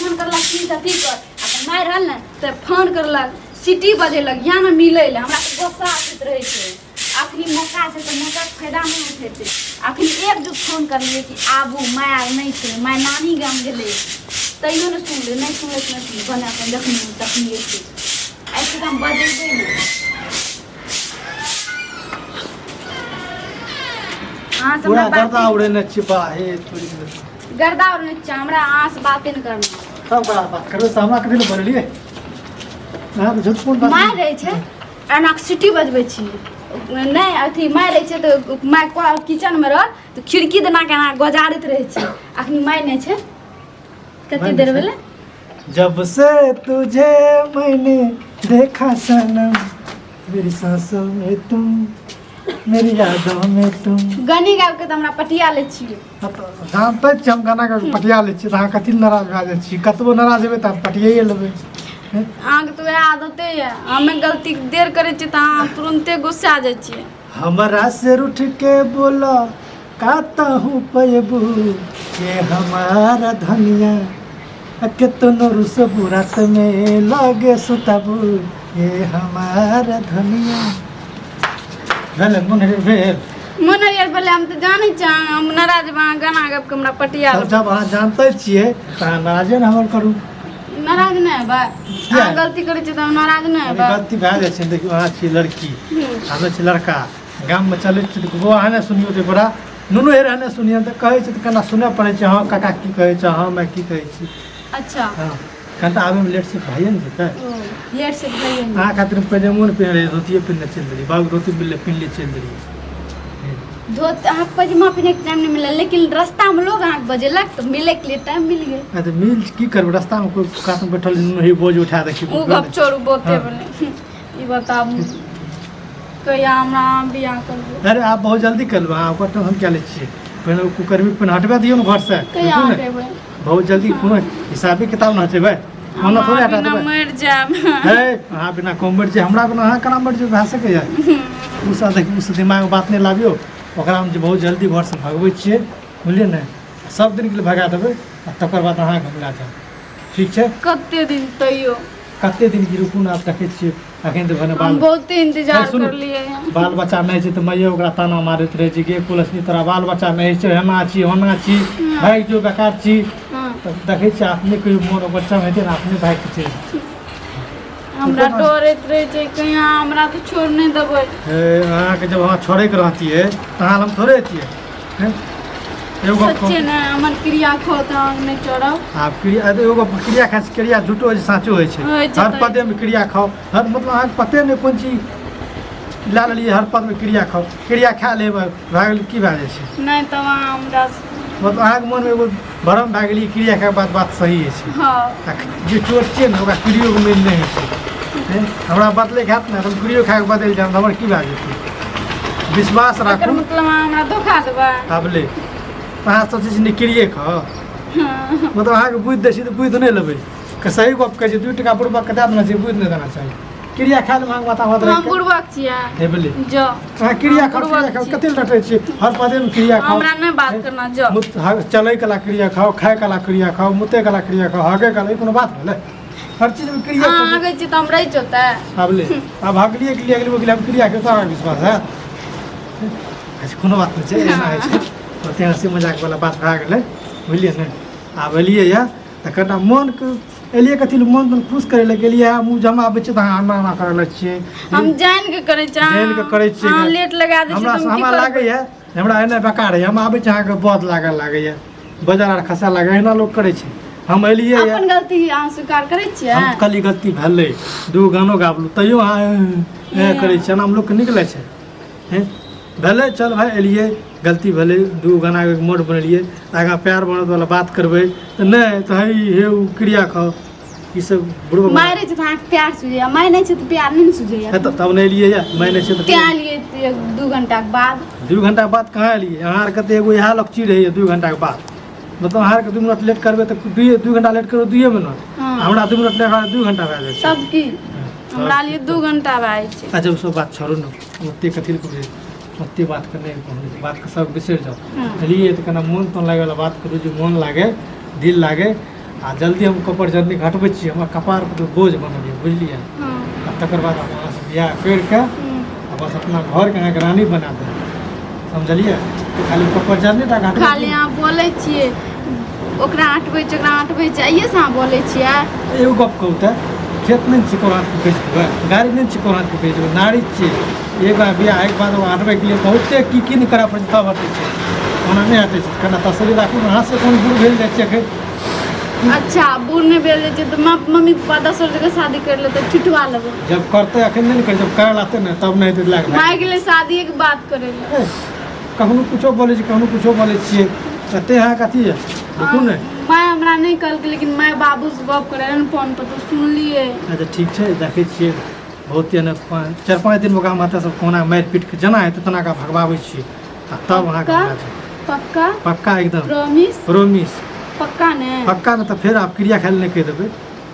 मन करलक की तऽ अथी कर। आ तऽ माय रहल ने तऽ फोन करलक, सीटी बजेलक या ने मिलै लए। हमरा तऽ गुस्सा आबैत रहै छै। अखनी मौका छै तऽ मौकाके फायदा नहि उठेतै। अखनी एक जुग फोन करलियै कि आबू, माय आर नहि छै, माय नानी गाम गेलै, तैयो नहि सुनलै। नहि सुनलै तऽ नहि सुनलै, भने अपन जखनी मोन तखनी एतै। एहिसँ तऽ हम बजेबै नहि। अहाँ से पूरा हमरा गर्दा बाते उड़ेने छी बा हे तोरी के। गर्दा उड़ने छी, हमरा अहाँ से बाते नहि करना। सब बड़ा बात करबै तऽ हमरा कथी लए बोललियै? अहाँ तऽ झूठ मूठ बात माय रहै छै एना सीटी बजबै छी नहि अथी। माय रहै छै तऽ माय किचनमे रहल तऽ खिड़की देना के एना गजारैत रहै छै। अखनी माय नहि छै, कते माय देर नहि छै? भेलै। जब से तुझे मैंने देखा सनम, मेरी सांसों में तुम, मेरी यादों में तुम। गनी गाबि के तऽ हमरा पटिया लै छियै। हाँ तऽ जानते छी हम गाना के पटिया लै छियै तऽ अहाँ कथी लए नाराज भए जाइ छी? कतबो नाराज हेबै तऽ हम पटियाइए लेबै, हैं? अहाँके तऽ वएह आदते यऽ, हमे गलती देर करै छियै तऽ अहाँ तुरन्ते गुस्सा जाइ छियै। हमरा से रूठ के बोला कातहूँ पैबू ये हमारा धनिया, आ केतनो रुसबू रात में लगे सुतबू ये हमारा धनिया। भेलै मन रे भेल। मन हरियर भेलै। हम तऽ जानै छी अहाँ हम नाराज हेबै। अहाँ गाना गाबि कऽ हमरा पटिया तब जब अहाँ जानते छियै तऽ अहाँ नाराजे ने हमर करू। नाराज नहि हेबै? किया? अहाँ गलती करै छियै तऽ हम नाराज नहि अरे हेबै? गलती भए जाइ छै। देखियौ, अहाँ छियै लड़की, हमे छी लड़का। गाममे चलै छियै तऽ बौआ अहाँ सुनियौ तऽ बड़ा नुनू हेर अहाँ सुनियौ तऽ कहै छै तऽ केना सुनय पड़ै छै। हँ काका की कहै छै, हँ मैं की कहै छी। अच्छा। हँ, कनिटा आबैमे लेट से भइए ने जेतै। ओ लेट से भइए ने। अहाँ खातिर पैजामो नहि पहिने रहियै, धोतिए पहिने चलि देलियै। बाबू धोती मिललै, पहिनले चलि देलियै। धोत अहाँके पैजामा पहिनेके टाइम नहि मिलल, लेकिन रास्तामे लोग अहाँके बजेलक तऽ मिलैके लिए टाइम मिल गेल। आ तऽ मिल की करबै? रास्तामे कोइ कातमे बैठल नुनू बोझ उठा देखी। ओ गप छोड़ू, बहुते भेलै। ई बताबू, कहिया हमरा अहाँ बियाह करबै? अरे आप बहुत जल्दी कर लेबै, अहाँ ओकर टेंशन क्या लै छियै? पहिने ओ कुकर्मी पहिने हटबा दियौ ने घरसँ। कहिया रुकू ने। हटेबै? बहुत जल्दी। कोनो हिसाबे किताब ने हटेबै, ओना थोड़े अहाँ हटा बिना देबै। मरि जायब। हे, अहाँ बिना कम मरि जाय, हमरा बिना अहाँ केना मरि जेबै? भए सकैए? ओ सब देखियौ, ओ सब दिमागमे बात नहि लाबियौ। ओकरा हम जे बहुत जल्दी घरसँ भगबै छियै, बुझलियै ने? सब दिनके लिए भगा देबै आ तकर बाद अहाँके हम लए जायब, ठीक छै? कते दिन तैयो? कते दिन की? रुकू ने, आब देखै छियै। अखन तऽ भने हम बाल बहुते इंतजार है, सुनू। करलियै हन। बाल बच्चा नहि छै तऽ माइयो ओकरा ताना मारैत रहै छै, गे कुलसनी, तोरा बाल बच्चा नहि छै, एना छी ओना छी, भागि जो, बेकार छी। तऽ देखै छियै, अपने कहियो मोन बच्चा हेतै ने, अपने भागि के चलि जेतै। हमरा डरैत रहै छै कहीं अहाँ हमरा तऽ छोड़ नहि देबै। हे, अहाँके जब अहाँ छोड़ैके रहतियै तऽ अहाँ लग थोड़े अतियै, हैं? एगो गप सच्चे ने हमर क्रिया खाओ तऽ अहाँ नहि चढ़ब। आब क्रिया एगो गप, क्रिया खाइ से क्रिया झूठो होइ छै, साँचो होइ छै। होइ छै हर तऽ- पदेमे क्रिया खाओ, हर मतलब अहाँके पते नहि कोन चीज लए लेलियै। हर पदमे क्रिया खाओ, क्रिया खा लेबै, भए गेल। की भए जाइ छै? नहि तऽ अहाँ हमरा मतलब अहाँके मोनमे एगो भ्रम भए गेल, ई क्रिया खायके बाद बात सही होइ छै। हँ। आ जे चोट छियै ने, ओकरा क्रियोके मेल नहि होइ छै, हैं? हमरा बदलैके हैत ने, हम क्रियो खाके बदलि जायब तऽ हमर की भए जेतै? विश्वास एकर राखू। मतलब अहाँ हमरा धोखा देबै? आब ले, अहाँ सोचै छी ने क्रिये खाउ, मतलब अहाँके बुद्धि दै छी तऽ बुद्धि नहि लेबै के सही गप कहै छै। 2 टका बुड़बकके दए देना छै, बुद्धि नहि देना चाही। क्रिया खाय लेबै अहाँके माथा होत हम रहे। बुड़बक छियै? हे बोले। जो। अहाँ क्रिया हम खाउ, बुड़बक क्रिया खाउ। छी। कते लए रटै छियै हर पदेमे क्रिया खाउ? हमरा नहि बात करना, जो। चलै कला क्रिया खाउ, खाय कला क्रिया खाउ, मुते कला क्रिया खाउ, हगे कला, ई कोनो बात भेलै? हर चीजमे क्रिया अहाँ खाउ। आगे छी तऽ हम रहि जोतै। आब ले, आब हगलिए के लिए अगली बगली हम क्रिया के तोरा विश्वास है? अच्छा, कोनो बात नहि छै, एना होइ छै, ओते हँसी मजाक वाला बात भए गेलै, बुझलियै ने? आब एलियै यऽ तऽ कनिटा मोनके एलियै कथी लए? मोन तोन खुश करै लए गेलियै। मुँह जमाबै छियै तऽ अहाँ एना एना करै लए छियै। हम जानि के करै छी। जानि कऽ करै छियै। अहाँ लेट लगा दै छियै हमरा तऽ हम की हमरा करबै? लागैए हमरा एना बेकार है। हम आबै छी, अहाँके बद लागऽ लागैए, बजार आर खसा लागै, एना लोक करै छै? हम एलियै यऽ। अपन गलती अहाँ स्वीकार करै छियै? हम कहली गलती भेलै, दू गानो गाबलू, तैयो अहाँ एँ करै छियै। एना लोकके नीक लागै छै? हैं भेलै, चल भाइ, एलियै, गलती भेलै, दू गानाके मोड बनेलियै, आगाँ प्यार बनत वाला बात करबै तऽ नहि तऽ हे हे ओ क्रिया खाउ, ई सब बुढ़बो माय रहै छै तऽ अहाँके प्यार सुझैया, माय नहि छै तऽ प्यार नहि ने सुझैया। तऽ तब नहि एलियै यऽ, माय नहि छै तऽ तेँ एलियै तऽ 1-2 घंटाके बाद। 2 घंटाके बाद कहाँ एलियै? अहाँ आरके तऽ एगो इएह लक्षी रहैए, 2 घंटाके बाद। मतलब अहाँ आरके 2 मिनट लेट करबै तऽ 2 घंटा लेट करबै 2 मिनट। हमरा 2 मिनट लेट भए 2 घंटा भए जाइ छै। सब की हमरा लिए 2 घंटा भए जाइ छै। अच्छा, ओ सब बात छोड़ू ने, ओते कथी लए कहबै? ओते बातके नहि कहू, बातके सब बिसरि जाउ। एलियै तऽ कना मोन तोन लागै वाला बात करू, जे मोन लागे, दिल लागे। आ जल्दी हम कपर जल्दी घटबै छी हमरा कपार पर बोझ बनल यऽ बुझलियै हँ आ तकर बाद हम अहाँसँ बियाह करिके आ बस अपना घरके अहाँके रानी बना देब समझलियै खाली कपर जल्दी टा घटबै खाली अहाँ बोलै छियै ओकरा अँटबै छै ओकरा अँटबै छै आइए से अहाँ बोलै छियै एगो गप कहू तऽ खेत नहि छै कोनो हाथके बेच देबै गाड़ी नहि छै कोनो हाथके बेच देबै नारी छियै एक बार बियाह होइके बाद ओ हटबैके लिए बहुते की की नहि करऽ पड़ै छै तब हटै छै ओना नहि हटै छै कना तसल्ली राखू ने अहाँसँ कोन दूर भेल जाइ छै एखन अच्छा बूढ़ नहि भेल जाइ छै तऽ मम्मी पप्पा 10 जगह शादी करि लेतै छुटवा लेबै जब करतै एखन नहि ने करै जब करै लागतै ने तब नहि हेतै लए कऽ माय गेलै शादीके बात करै लए कखनो कुछो बोलै छी कखनो कुछो बोलै छियै कते अहाँके अथी यऽ रुकू ने माय हमरा नहि कहलकै लेकिन माय बाबूसँ गप करै रहै ने फोन पर तऽ सुनलियै अच्छा ठीक छै देखै छियै बहुत एने 4-5 दिन ओकरा माता सब कोना मारि पीट के जेना हेतै तेना कऽ भगवाबै छियै आ तब अहाँके पक्का? हमरा छै पक्का पक्का एकदम प्रॉमिस प्रोमिस पक्का ने पक्का ने तऽ फेर आब क्रिया खाय लए नहि कहि देबै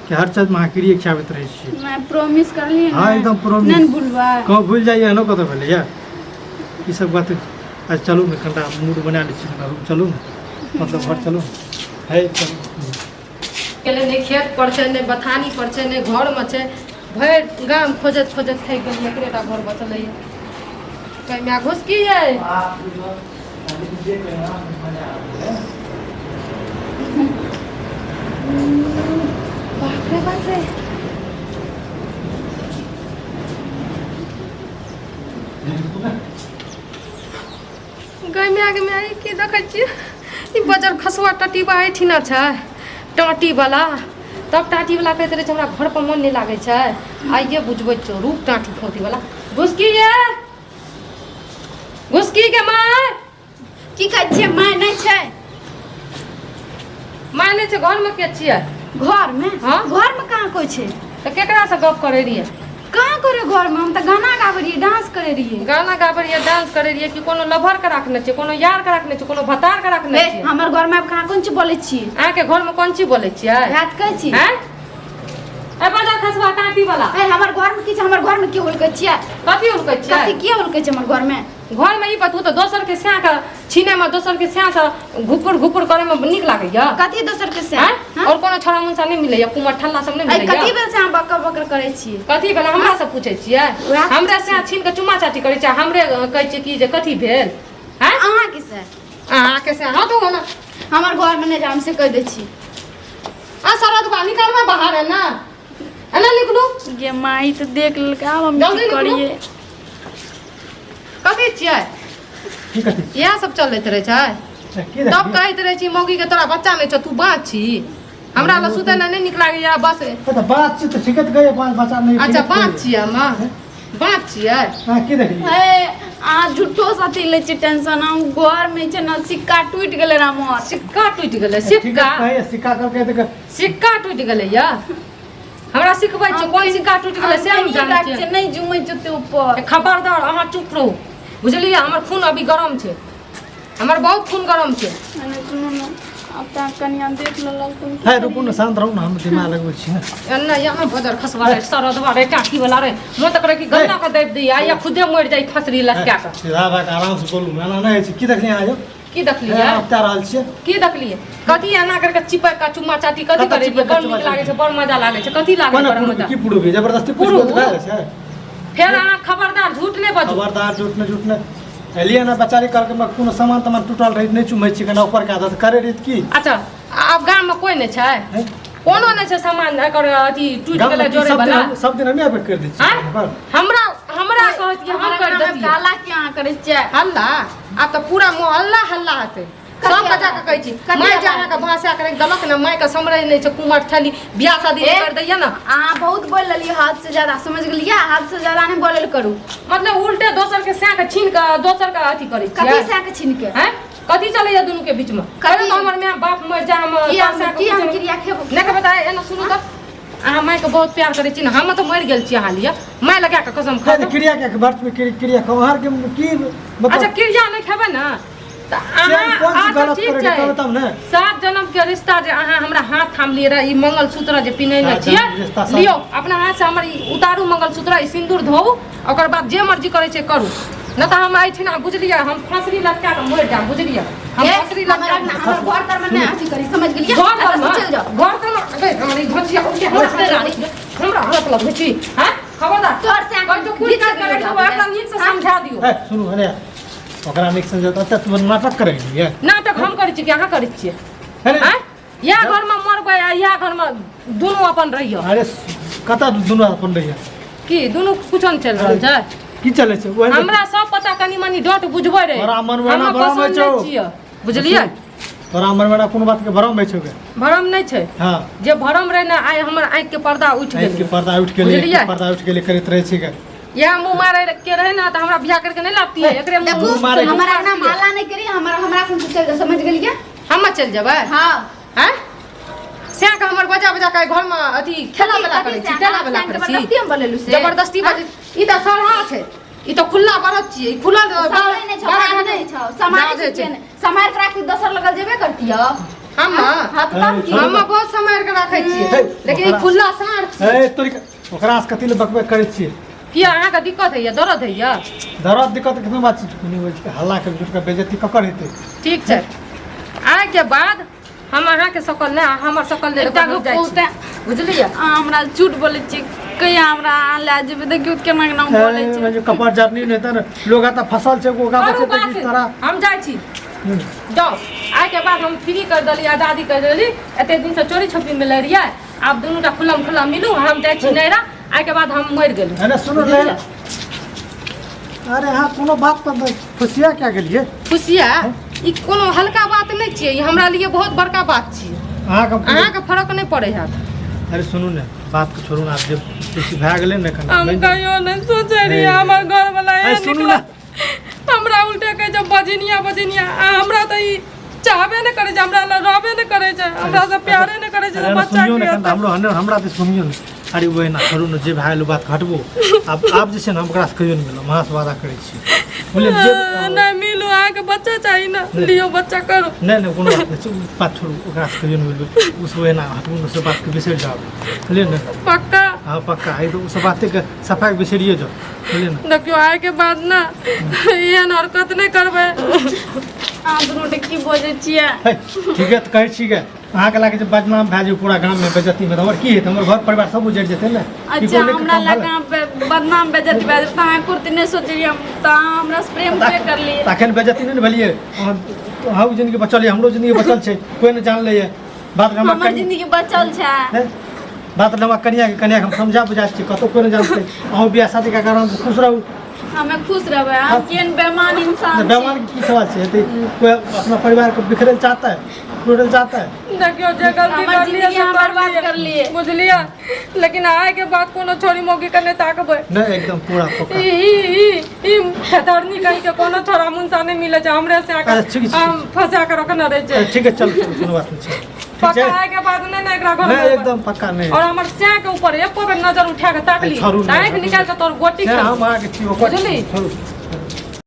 कि हर चीजमे अहाँ क्रिये खियाबैत रहै छियै मैं प्रॉमिस करलियै हाँ, एकदम promise। नहि ने भूलबै कहूँ भूलि जाइए एहनो कतऽ भेलैए ई सब बात अच्छा चलू ने कनिटा मूड बना लै छी कनिटा रूम चलू ने मतलब घर चलू ने है चलू गेलै नहि खेत पर छै नहि बथानी पर छै नहि घरमे छै भरि गाम खोजैत खोजैत थाकि गेलियै एकरे टा घर बचलैए कहिया घुसकी यै बाप रे बाप रे गै माय गे माय की देखै छियै ई बजर खसुआ टटीबा एहिठिना छै टाँटीवला तब टाँटीवला कहैत रहै छै हमरा घर पर मन नहि लागै छै आइए बुझबै छियौ रूप टाँटी खोटीवला घुसकी ये घुसकी के माय की कहै छियै माय नहि छै माय नहि छै घरमे के छियै घरमे हाँ? घरमे कहाँ कोइ छै तऽ केकरासँ गप करै रहियै कहाँ करे घरमे हम तऽ गाना गाबै रहियै डांस करै रहियै गाना गाबै रहियै डांस करै रहियै कि कोनो लभरके राखने छियै कोनो यारके राखने छियै कोनो भतारके राखने ए छियै हमर घरमे आब कहाँ कोन चीज बोलै छी अहाँके घरमे कोन चीज बोलै छियै रात कहै छी आँय ए बजा खसबा काटी वाला ए हमर घरमे की छै हमर घरमे की हुलकै छियै कथी हुलकै छियै कथी की हुलकै छै हमर घरमे घरमे ई बतबू तऽ दोसरके सएह छीनैमे दोसरके सएहसँ घुपुर घुपुर करैमे नीक लागैया कथी दोसर के से आँय? और कोनो छौड़ा मुनसा नहि मिलैया कुमर ठल्ला सब नहि अरे मिलैया कथी भेल से अहाँ बकर बकर करै छी कथी भेल हमरा से पूछै छियै वएह हमरे सएह छीन के चुम्मा चाटी करै छियै हमरे कहै छियै कि जे कथी भेल आँय अहाँ के से अहाँके सएह हँ तो ना हमर घर में नहि जाम से कहि दै छी आ सरदबा निकालबै बाहर एना एना निकलू गे माई तऽ देख लेलकै आब हम जल्दी की निकलू। करियै कथी छियै की कथी इएह सब चलैत रहै छै की तब देखलियै? कहैत रहै छी मौगी के तोरा बच्चा नहि छौ तू बाँच छी हमरा लग सुतै लए नहि नीक लागैया बस तऽ बात छी तऽ ठीके तऽ कहियै बाल बच्चा नहि अच्छा बाँच छियै हम बाँच छियै अहाँ की देखलियै हे अहाँ झूठो से अथी लै छियै टेंशन हम घर में छै ने सिक्का टूटि गेलै रह हमर सिक्का टूटि गेलै ठीके सिक्का कहैयै सिक्का कहलकै तऽ सिक्का टूटि गेलै या हमरा सिखबै छै कोन सिक्का टूटि गेलै से हम जानै छियै नहि जुमै छै ओते ऊपर ए, खबरदार अहाँ चुप रहू बुझलियै हमर खून अभी गरम छै हमर बहुत खून गरम छै नहि सुनू ने आब तऽ कनिया देख लेलक तऽ हम की है रुकू ने शान्त रहू ने हम दिमाग लगबै छी ने एन्ना यहाँ बजर खसवा रे सरदवा रे टाकी वाला रे मोन तऽ करे कि गन्ना के दबि दिया या खुदे मरि जाई फसरी लटका के सीधा भए कऽ आरामसँ बोलू एना नहि होइ छै की देखलियै अहाँ यौ की देखलियै अपता रहल छियै की देखलियै कथी एना करके चिपक के चुम्मा चाटी कथी कतऽ करै छियै चिपकि बड़ के नीक चुम्मा लागै छै बड़ मजा लागै छै कथी लागै कोना छै बड़ पुरुष मजा की पुरुष जबरदस्ती पुरुष पुरुष? भए जाइ छै फेर अहाँ खबरदार झूठ नहि बाजू खबरदार झूठ नहि झूठ नहि एलियै ने बेचारी कहलकै हमरा कोनो सामान तामान टूटल रहै नहि चुमै छी कना ऊपर के आदत करे रही की अच्छा आब गाममे कोइ नहि छै हैं? कोनो नहि छै सामान एकर अथी टूटि गाममे गेलै की जोड़े सब दिन वाला सब दिन हमे आबि कऽ करि दै छियै आँय? हमरा हमरा कहत कि हम हमरा कर गाममे देतियै काला की अहाँ करै छियै हल्ला आब तऽ पूरा मोहल्ला हल्ला हेतै कथी सबके हल्ला? जाके कहै छी कथी माय जे हल्ला? अहाँके भाषा करे गलत ने मायके समरै नहि छै कुमर ठली बियाह शादी नहि ए? कर दैया ने अहाँ बहुत बोल लेलियै हद से ज्यादा समझ गेलियै हद से ज्यादा नहि बोलल करू मतलब उल्टे दोसर के सैं के छीन के दोसर के अथी करै कथी छियै से अहाँके छीन के हैं कथी चलैया दुनू के बीच में कथी? कथी हमर माय बाप मर जा हम की हम तोर सैं के की हम कुछो- क्रिया खेबो नहि के बताए एना सुनू तऽ अहाँ मायके बहुत प्यार करै छी ने हम तऽ मरि गेल छी अहाँ लिए माय लगा कऽ कसम खा नहि, क्रिया के वर्ष में क्रिया कौहार के की मतलब अच्छा क्रिया नहि खेबै ने तऽ से अहाँ कोन चीज अच्छा गलत ठीक करे छै कहबै तब ने सात जन्म के रिश्ता जे अहाँ हमरा हाथ थामलियै रहे ई मंगलसूत्र जे पिन्हैने सात छियै जन्म के रिश्ता लियौ अपना हाथ से हमर ई उतारू मंगलसूत्र ई सिन्दूर धोउ ओकर बाद जे मर्जी करै छै करू न तऽ हम एहिठिना बुझलियै हम फाँसरी लटका कऽ मरि जायब बुझलियै हम ए, फाँसरी हमरा लटका ना हमर घर तर में नहीं अथी करी समझ गेलियै घर एतऽ पर से चलि जाओ घर पर अरे रानी घचिया उठे हमरा घोचते रानी। हमरा हाथ लगबै छी हैं खबरदार तोहर से कहै तो कुल घीच काज के करै जाओ। छै एकरा नीक से समझा दियौ ए सुनू अरे ओकरा नीक से अच्छा तू नाटक करै रहियै नाटक हम करै छी कि अहाँ करै छियै अरे हैं इएह घरमे मरबै आ इएह घरमे दुनू अपन रहियौ अरे कतऽ दुनू अपन रहियै की दुनू कुछो नहि चलि रहल छै की चलै छै ओहे हमरा सब पता कनि मनि डट बुझबै रे तोरा मनमे एना हमरा भरम पसन्द होइ छौ। नहि छियै बुझलियै तोरा मनमे एना कोनो बातके भरम होइ छौ गे भरम नहि छै हँ जे भरम रहे ने आइ हमर आँखि के पर्दा उठि आँखिके गेलै पर्दा उठि गेलै बुझलियै? पर्दा उठि गेलै करैत रहै छै गे इएह मुँह मारे के रहे ने तऽ हमरा बियाह करके नहि लाबतियै एकरे मुँह देखू मारे के- हमरा अंगना माला नहीं करी हमर हमरा संग चलि जाओ समझ गेलियै हम चलि जेबै हाँ आँय सएह के हमर बजा बजा के घरमे अथी खेला वाला करै छी तेला वाला करै छी जबरदस्ती हम बोलेलु से जबरदस्ती बजे ई तऽ सरहा छै ई तऽ खुल्ला बरत छियै ई खुलल सम्हारे नहि छौ बड़ा बड़ा नहि छौ सम्हारे दाँत छियै ने सम्हारि के राखी दोसर लगल जेबे करतियो हम हाँ तऽ तब की हम बहुत सम्हारि के राखै छियै हे, लेकिन ई ओकरा- खुल्ला साँढ़ छियै ए तोरी ओकरा से कथी लए बकबक करै छियै किया अहाँके दिक्कत होइया दर्द होइया दर्द दिक्कत केतना बात छै कोनो होइ छै हल्ला के जुट के बेइज्जती ककर हेतै ठीक छै आइके बाद हम अहाँके सकल नहि अहाँ हमर सकल नहि एकटा देखब, हम गप जाइ छी। बहुते बुझलियै अहाँ हमरा झूठ बोलै छियै कहिया हमरा अहाँ लए जेबै देखियौ तऽ केना केना बोलै छै जे कपड़ जरनी नहि तऽ लोग आता फसल छै ओकरा करू बचेतै की बात तोरा हम जाइ छी जाउ आइके बाद हम फ्री कर देली आजादी कर देली एते दिनसँ चोरी छुपी मिलै रहियै आब दुनू टा खुलम खुला मिलू हम जाइ छी नैहरा आइके बाद हम मरि गेलहुँ अरे सुनू ने अरे अहाँ कोनो बात पर खुशिया क्या गेलियै खुशिया ई कोनो हल्का बात नहि छियै ई हमरा लिए बहुत बड़का बात छियै अहाँके अहाँके फरक नहि पड़ै हैत अरे सुनू ने बात के छोड़ू ने आब जे बेसी भए गेलै ने कनि हम कहियो नहि सोचै रहियै हमर घरवला अरे एहन सुनू निकलत ने हमरा उल्टे कहै छै बजनिया बजनिया आ हमरा तऽ ई चाहबे नहि करै छै हमरा लग रहबे नहि करै छै हमरा से प्यारे नहि करै छै अरे तऽ ने बच्चा सुनियौ ने के कनि हमरो हने हमरा तऽ सुनियौ ने अरे ओ एना छोड़ू ने जे भए गेल ओ बात हटबो आब आब जे छै ने हम ओकरासँ कहियो नहि मिलब अहाँसँ वादा करै छी बुझलियै जे नहि मिलू अहाँके बच्चा चाही ने लियौ बच्चा करू नहि नहि कोनो बात नहि छै ओ बात छोड़ू ओकरासँ कहियो नहि मिलबै ओ सब एना हटबू ने सब बातके बिसरि जाउ बुझलियै ने पक्का हँ पक्का ई तऽ ओ सब बातेके सफाइके बिसरिए जाउ बुझलियै ने देखियौ आइके बाद ने एहन हरकत नहि करबै अहाँ दुनू की बजै छियै है ठीक है तऽ कहै छी गे अहाँके लागै छै बदनाम भए जेबै पूरा गाममे बेजतीमे तऽ हमर की हेतै हमर घर परिवार सब उजड़ि जेतै ने ई अच्छा बोलैके हमरा काम लग भेलै? अहाँ बदनाम बेजती भए जेतै तऽ अहाँ कुर्ती नहि सोचलियै हम तऽ अहाँ हमरा से प्रेम के करलियै तऽ अखन बेजती नहि ने भेलियै अहाँ अहाँके जिन्दगी बचल यऽ हमरो जिन्दगी बचल छै कोइ नहि जानलैए बात हमरा हमर कनि जिन्दगी बचल छै हैं? बात हमरा कनियाके कनियाके हम समझा बुझा छियै कतहु कोइ नहि जानतै अहूँ बियाह शादी कऽ आरामसँ खुश रहू हमे खुश रहबै हम केहन बेमान इंसान छी बेमान के की सवाल छै हेतै कोई अपना परिवार को बिखरल चाहता है टूटल चाहता है देखियौ जे गलती हमर करलियै जिंदगी से अहाँ बर्बाद करलियै करलियै। बुझलियै लेकिन आइ के बाद कोनो छोरी मौगी के नहि ताकबै नहीं एकदम पूरा पक्का ई ई ई ई खेतरनी कहीं के कोनो छोरा मुंसा नहि मिलै छै हमरे से आके अरे ठीक छै, हम फंसा के रखने रहै छै ठीक है चल चल, कोनो बात नहीं छै ठीक पक्का छै आइ के बाद नहि ने एकरा घर नहीं में एकदम पक्का नहीं और हमर सैं के ऊपर एको बेर नजर उठा के ताकली छोड़ू तऽ नहि, आँखि निकालि के तोर गोटी से खेलबौ। हम अहाँके छी ओकर बुझली? छोड़ू